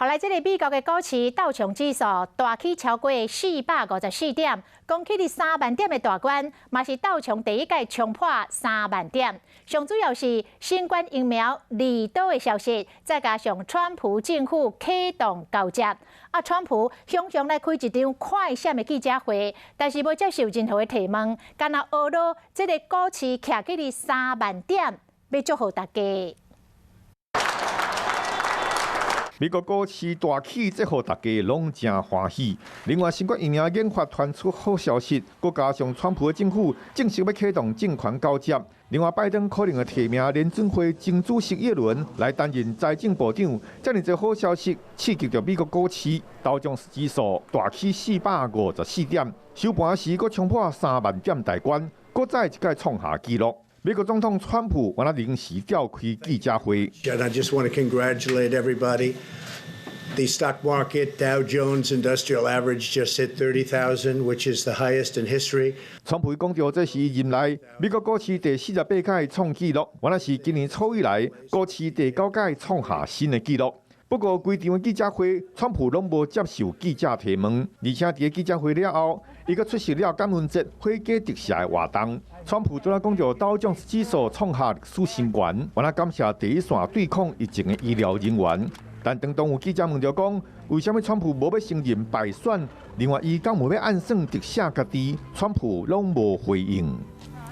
後來，這个美國的股市道瓊指數大起超過454點，攻去3萬點的大關，嘛是道瓊第一擺衝破三萬點。上主要是新冠疫苗利多的消息，再加上川普政府啟動交接，啊，川普雄雄來開一場快閃的記者會，但是無接受任何的提問，干焦呵咾這个股市徛起佇三萬點，欲祝賀大家。美國股市大起，這予大家攏誠歡喜。另外，新冠疫苗研發傳出好消息，閣加上川普的政府正式欲啟動政權交接。另外，拜登可能會提名聯準會前主席耶倫來擔任財政部長。遮爾濟好消息刺激著美國股市，道瓊斯指數大起454點，收盤時閣衝破三萬點大關，閣再一擺創下紀錄。美國總統川普原來臨時召開記者會。 And I just want to congratulate everybody. The stock market, Dow Jones Industrial Average just hit 30,000, which is the highest in history. 川普講著這是任內美國股市第48擺創紀錄，原來是今年初以來股市第九擺創下新的紀錄。不過，規場的記者會，川普攏無接受記者提問，而且佇記者會了後，伊閣出席了感恩節火雞特赦的活動。川普拄仔講著道瓊斯指數創下歷史新高，原來感謝第一線對抗疫情的醫療人員。但當當有記者問著講，為啥物川普無欲承認敗選？另外，伊敢有欲按算特赦家己？川普攏無回應。